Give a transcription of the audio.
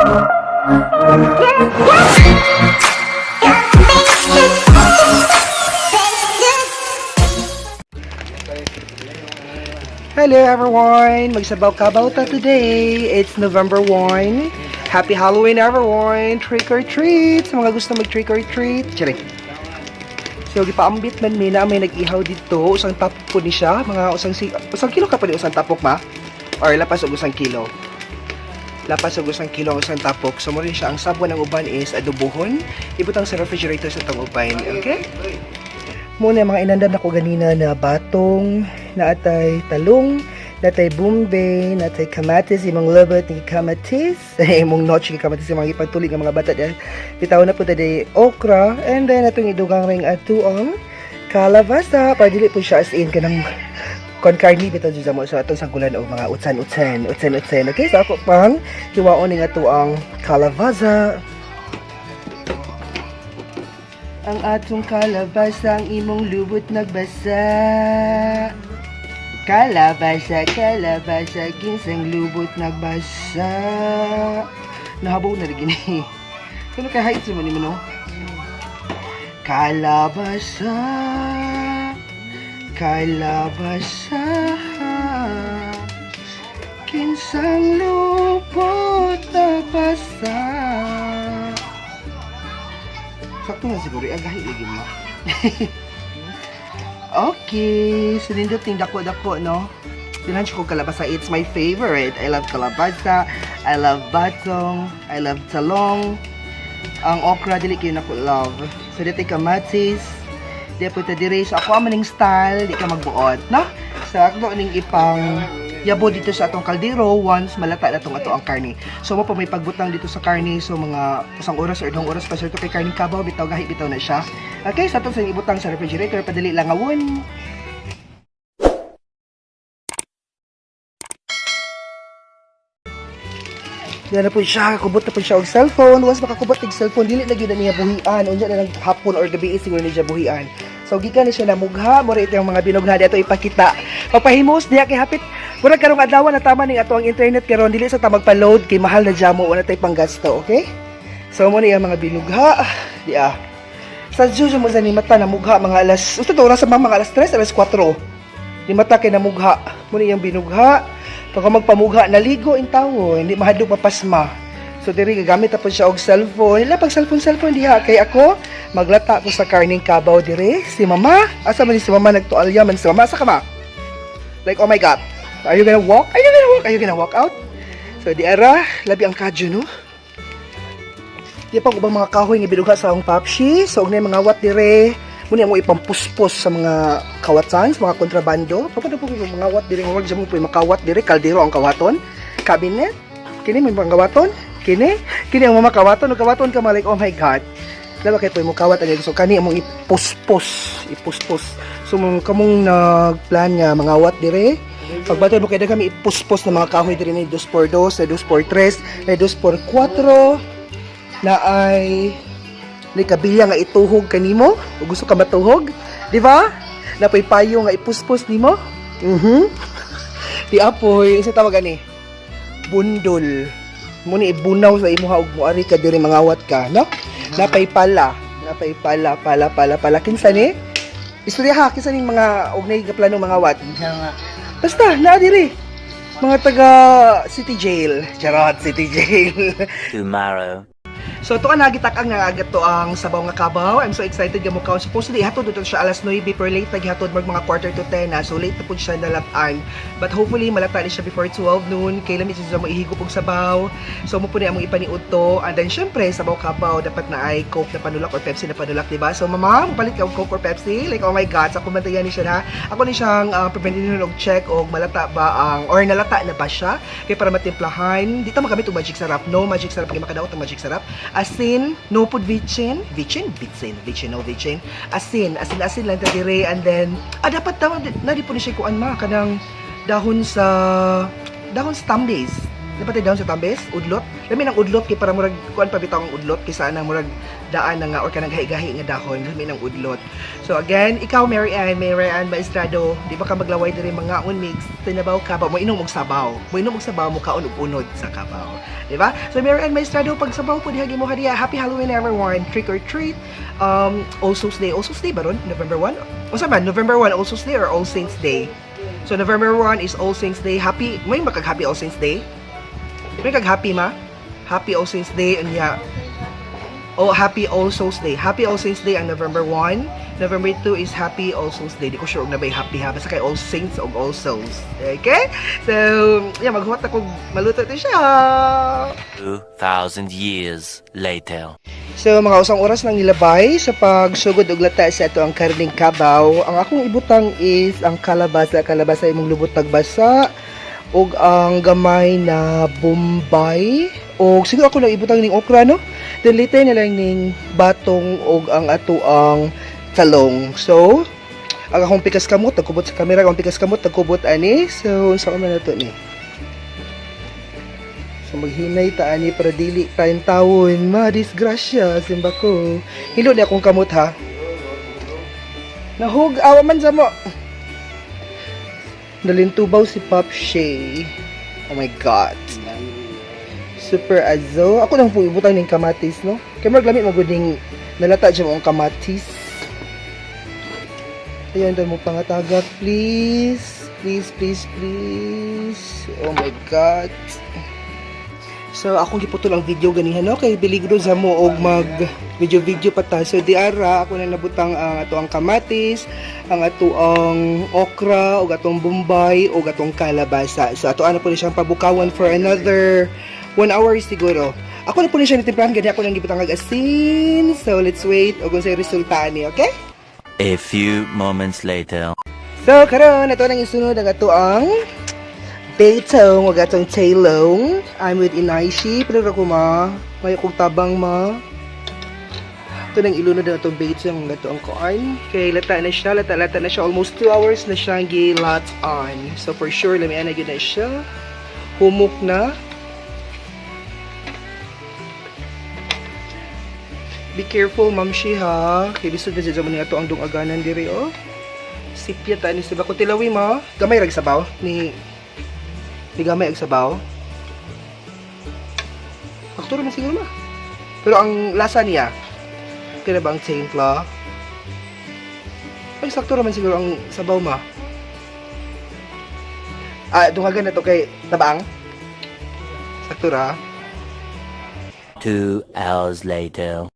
Hello everyone! Magsabaw-kabaw ta today. It's November 1. Happy Halloween, everyone! Trick or treat! Sa mga gusto mag-trick or treat. Charing. So, gipaambit man mi na may nag-ihaw dito. Usang tapok po ni siya. Mga usang kilo ka pa ni usang tapok, ma? Or lapas og 1 kilo? Lapas og 1 kilo ang usang tapok. So, mo rin siya. Ang sabon ng uban is adobohon. Ibutang sa refrigerator sa tong uban. Okay? Muna mga inandam nako ganina na batong, naatay talong, natay bombay, natay kamatis, imong lobot ni kamatis, imong notch ni kamatis, imong ipagtuli nga mga bata dahil bitaw na po today okra, and then atong idugang ring atuong kalabasa, para dili po siya as in kanang kon carne bitaw jud mo. So atong sangkulan og mga utsan-utsan, utsan-utsan. Okay, so ako pang hiwaon ning atuang kalabasa. Ang atong kalabasa, ang imong lubot nagbasa. Kalabasa, kalabasa, kinsang lubot nagbasa. Nahabaw na rin gini. Kano kay heights mo ni mo, no? Kalabasa, kalabasa, kinsang lubot nagbasa. Sakto na siguro, agahi lagi mo. Okay, so nindot ting dako-dako, no? Dinan ko kalabasa. It's my favorite. I love kalabasa, I love batong, I love talong. Ang okra, dili kayo nako love. So dito kamatis, di po ta dire. So ako ning style, di ka magbuot, no? So ako ning ipang yabo dito sa atong kaldero once malata na tong ato ang karne. So mo pa may pagbutang dito sa karne, so mga 1 oras or 2 oras pa sir to kay karne kabaw bitaw gahi bitaw na siya. Okay, sa atong sa ibutang sa refrigerator padali lang awon. Yan na po siya, kubot na po siya og cellphone. Once makakubot og cellphone, dili na gyud na niya buhian. Unya na lang hapon or gabi siguro niya buhian. So gikan ni siya namugha, mo ito yung mga binugha dito ipakita. Papahimos diha kay hapit murag karong adlaw na tama ning ato ang internet karon dili sa ta magpa-load kay mahal na jamo, wala tay panggasto, okay? So mo ni ang mga binugha. Di ah. Sa Diyos mo sa ni mata namugha mga alas, usta to oras sa mga alas 3, alas 4. Ni mata kay namugha. Mo ni iyang binugha. Pagka magpamugha, naligo in tawo, hindi mahadlok papasma. So diri gagamit na po siya og cellphone. Ila pag cellphone cellphone diha kay ako maglata ko sa karning kabaw dire. Si mama, asa man ni si mama, nagtualya man si mama, asa ka ma? Like, oh my God. Are you gonna walk? Are you gonna walk? Are you gonna walk out? So di ara, labi ang kadyo, no? Di pa ubang mga kahoy nga binugha sa akong papshi. So og na mga wat dire, muna mo ipampuspos sa mga kawatan, sa mga kontrabando. Paano po yung mga wat dire, wag mo po yung makawat dire, kaldero ang kawaton. Cabinet, kini may mga kawaton, kini, kini ang mga kawaton, ug kawaton ka like, oh my God. Lawa kay po mo kawat ang so kani among ipuspos, ipuspos. So mong kamong nagplan nga mga wat dire, pagbatay mo kay kami ipuspos na mga kahoy dire ni 2x2, na 2x3, na 2x4, na ay ni kabilya nga ituhog kanimo o gusto ka matuhog, di ba? Napoy payo nga ipuspos nimo. Di apoy isa tawag ani bundol mo ni ibunaw sa imuha og moari ka diri mangawat ka, no? Napay pala, napay pala, pala, pala, pala. Kinsa ni istorya ha? Kinsa ning mga og nay gaplano mangawat? Basta naa diri mga taga city jail. Charot, city jail. Tomorrow. So ito ka nagitak-ang nga agad to ang sabaw nga kabaw. I'm so excited nga mukaon. Supposedly hatod dito siya alas 9 pero late na gihatod, mag mga quarter to 10 na. So late na pud siya nalatan. But hopefully malata ni siya before 12 noon. Kay lami siya mo ihigop og sabaw. So mo po ni among ipaniud to. And then syempre sabaw kabaw dapat na ay Coke na panulak or Pepsi na panulak, di ba? So mama, palit ka og Coke or Pepsi. Like, oh my God, sa kumantayan ni siya na. Ako ni siyang preventin og check og malata ba ang or nalata na ba siya kay para matimplahan. Dito magamit og magic sarap. No magic sarap kay makadaot ang magic sarap. Asin, no pud vitchin, vitchin, vitchin, vitchin, no vitchin. Asin, asin, asin lang ta dire and then dapat tama na di po ni siya kuan ma kanang dahon sa tambis. Dapat dahon sa tambis, udlot. Lami ng udlot kay para murag kuan pa bitaw ang udlot kaysa anang murag daan na nga or kanang gahi-gahi nga dahon, lami ng udlot. So again, ikaw Mary Ann, Mary Ann Maestrado, di ba ka maglaway diri mga mix, tinabaw ka ba mo inom og sabaw. Mo inom og sabaw mo kaon og unod sa kabaw. Di ba? So Mary Ann Maestrado, pag sabaw po diha mo hadiya. Happy Halloween, everyone. Trick or treat. All Souls Day. All Souls Day ba ron? November 1? Unsa man? November 1 All Souls Day or All Saints Day? So November 1 is All Saints Day. Happy, may makag-happy All Saints Day? May kag-happy ma? Happy All Saints Day unya. Oh, Happy All Souls Day. Happy All Saints Day ang November 1. November 2 is Happy All Souls Day. Di ko sure og na ba'y happy ha. Basta kay All Saints og All Souls. Okay? So, yeah, maghuwat ako maluto ito siya. 2,000 years later. So, mga usang oras nang nilabay sa pagsugod og lata sa ato ang karning kabaw. Ang akong ibutang is ang kalabasa, kalabasa imong lubot tagbasa ug ang gamay na bombay og siguro ako lang ibutang ning okra, no. Then later na lang ning batong ug ang ato ang talong. So, ang akong pikas kamot nagkubot sa kamera, ang pikas kamot nagkubot ani. So, unsa man nato ni? So maghinay ta ani para dili tayong tawon ma disgrasya simba ko. Hilo ni akong kamot ha. Nahug awa man sa mo. Nalintubaw si Pop Shay. Oh my God. Super azo. Ako lang po ibutang ning kamatis, no? Kay murag lami magud ning nalata siya mo ang kamatis. Ayan, doon mo pangatagak, please. Please, please, please. Oh my God. So akong giputol ang video ganihan, no, kay peligro sa mo og mag video video pa ta. So di ara ako na nabutang ang ato ang kamatis, ang ato ang okra ug atong bombay ug atong kalabasa. So ato ana po ni siyang pabukawan for another 1 hour siguro. Ako na po ni siya nitimplahan gani ako nang gibutang og asin. So let's wait og unsay resulta ani, okay? A few moments later. So karon ato nang isunod ang ato ang betong ug atong tailong. I'm with Inaishi. Pero ko ma, may kong tabang ma. Ito nang ilunod na itong betong ug ato ang corn. Kay lata na siya, lata-lata na siya. Almost 2 hours na siyang gilat on. So for sure, lamian na gyud na siya. Humok na. Be careful, Ma'am Shi, ha. Kay lisod na siya mo ni ato ang dungaganan diri, oh. Sipya ta ni siba ko tilawi mo. Gamay rag sabaw ni gamay ag sabaw. Aktor man siguro ma. Pero ang lasa niya, kaya ba ang timpla? Ay, sakto raman siguro ang sabaw ma. Ah, dungagan na to kay tabaang. Sakto ra. 2 hours later.